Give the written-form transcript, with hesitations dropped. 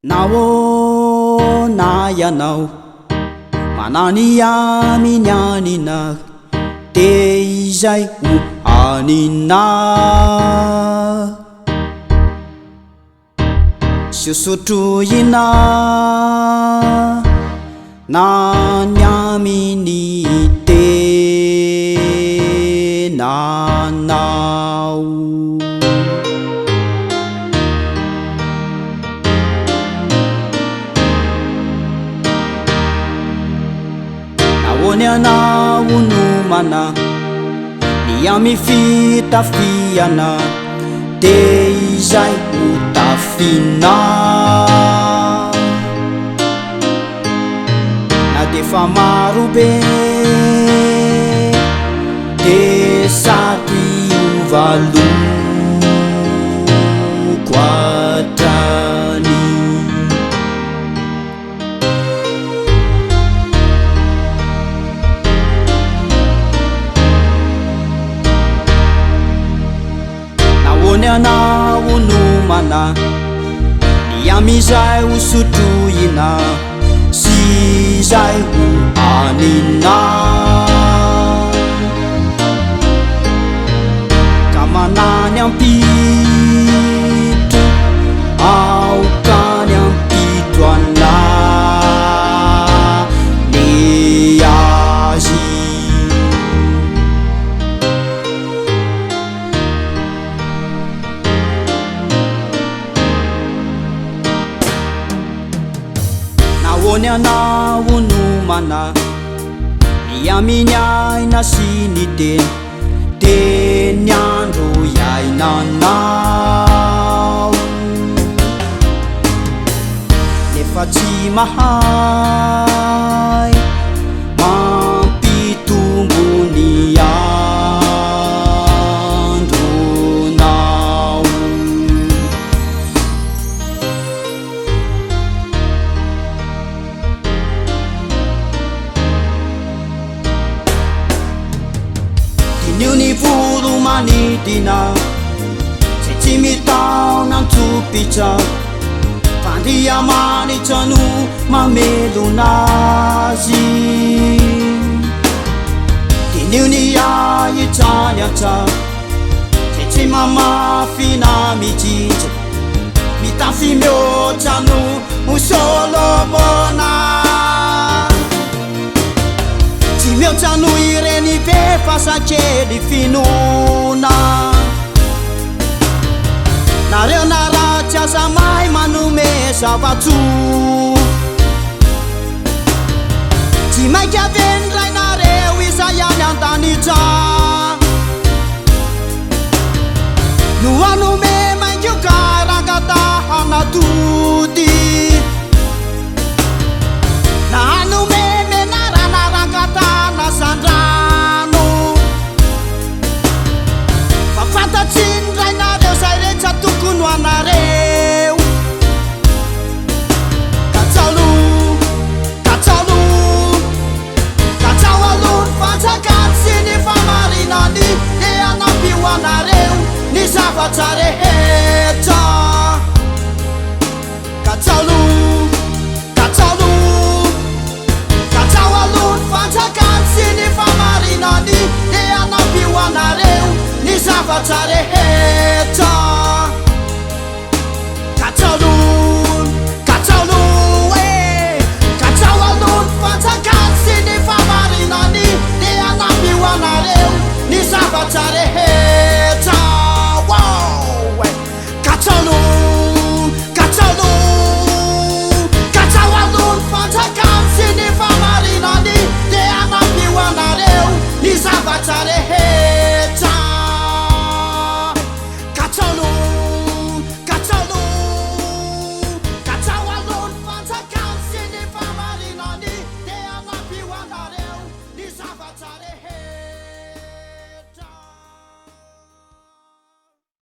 Nahoana ianao manany aminy anina te izay ho anina sy hosotroina na ny aminy tenanao. Nahoana ianao no manahy ny amin'ny fitafiana dia izay ho tafiana? Na dia efa maro be dia sady hiova loko hatrany. Nahoana ianao no manahy ny amin'izay ho sotroina sy izay ho hanina? Ka manahy ny ampitso aoka ny ampitso hanahy ny azy. Nahoana ianao no manahy ny amin'ny aina sy ny tena teny andro iainanao nefa tsy mahay mampitombo ny andronao. Diniho ny voro-manidina izay tsy mitaona an-tsopitra fa Andriamanitra no mamelona azy. Diniho ny ahitra any an-tsaha izay tsy mamafy na mijinja, mitafy mihoatra noho Solomona. Tsy mihoatra noho ireny be fasakely finoana. Nareo na ratsy aza mahay manome zava-tsoa. Tsy maika ve ny rainareo izay any an-danitra no hanome maingoka rangatahana tody? Na hanome menarana rangatahana sandrano. Fa fantatry ny rainareo izay rehetra tokony ho anareo. Katsaho aloha, katsaho aloha, katsaho aloha ny fanjakany sy ny fahamarinany, dia hanampy ho anareo ny zavatra rehetra. Katsaho aloha, katsaho aloha, katsaho aloha ny fanjakany sy ny fahamarinany, dia hanampy ho anareo ny zavatra rehetra.